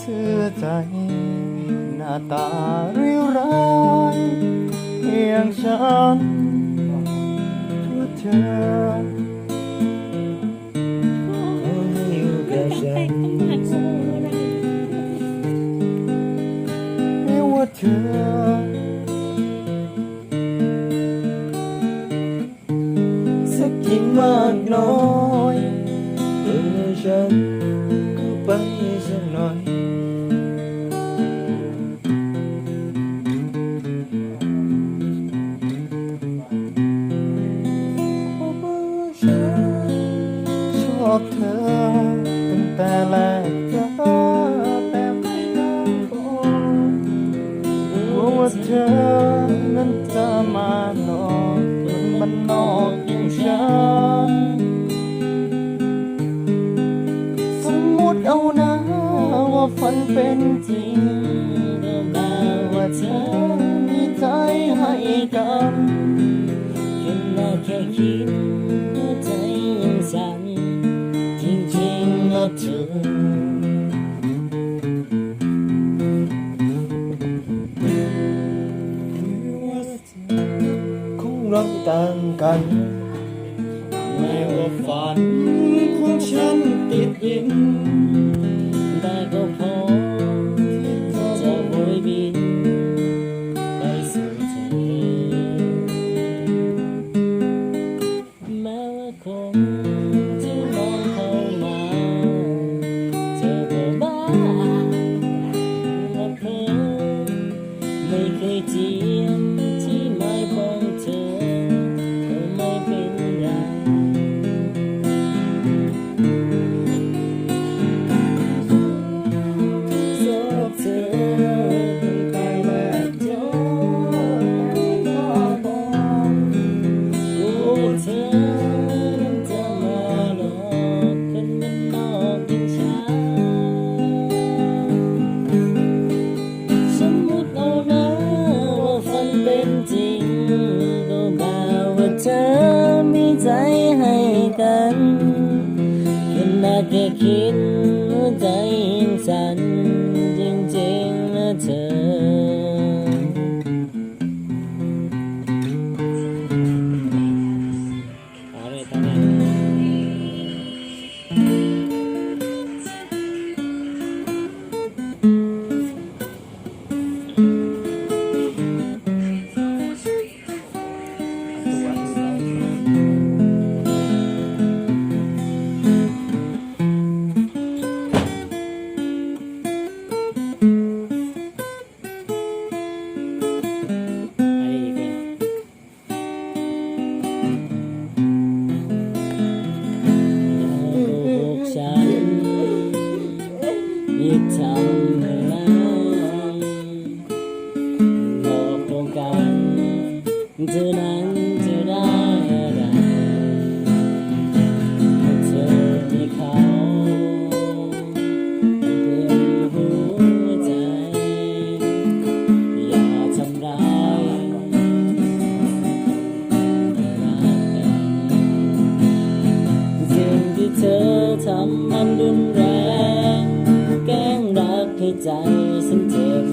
ເຊື່ອໃຈ ໜ້າຕາເລວຮ້າຍຢ່າງສັນ ເພື່ອເທີ ຢູ່ກັບສັນ ເພື່ອເທີ ສັກກິ່ງໝາກນ້ອຍ ເພື່ອໃຫ້ສັນເຂົ້າໄປສັກໜ້ອຍ. ຊອບເທີຕັ້ງແຕ່ແລກເຈີ ແຕ່ໄປນຳບໍ່ ວ່າເທີນັ້ນຈະມາຫຼອກຄົນບ້ານນອກຢ່າງສັນ. ສົມມຸດເອົານາວ່າຝັນເປັນຈິງ ກໍບອກວ່າເທີມີໃຈໃຫ້ກັນ ແຄ່ຄິດຫົວໃຈຍັງສັ່ນ ຈິງໆ ນະເທີ. ຂອງເຮົາຕ່າງກັນ ແມ້ວ່າຝັນຂອງສັນຕິດດິນ ແຕ່ກໍພ້ອມທີ່ຈະໂບຍບິນໄປສູ່ເທີ. ແມ້ວ່າຄົນຈະມອງເຂົ້າມາ ເຈົ້າກໍບອກວ່າເພິ່ນ ໄມ່ເຄີຍຈຽມທີ່ໝາຍຂອງເທີ ກໍໄມ່ເປັນຫຍັງ ຊອບເທີ ເພິ່ນໄປແລ້ວ ເຈົ້າກໍບອກ ໂອ້ ເທີ ຈະມາຫຼອກຄົນບ້ານນອກຢ່າງຊາ ສົມມຸດເອົານາວ່າຝັນເປັນຈິງ ກໍບອກວ່າເທີມີໃຈໃຫ້ກັນ ຂະໜາດແຄ່ຄິດຫົວໃຈຍັງສັ່ນ ຈິງໆ ນະເທີ. ເທື່ອນັ້ນຈະໄດ້ອະໄລ ເທີມີເຂົາເຕັມຫົວໃຈ ຢ່າທຳຮ້າຍ ສິ່ງທີ່ເທີທຳມັນຮຸນແຮງ ແກ້ງຮັກໃຫ້ໃຈສັນເຈັບ.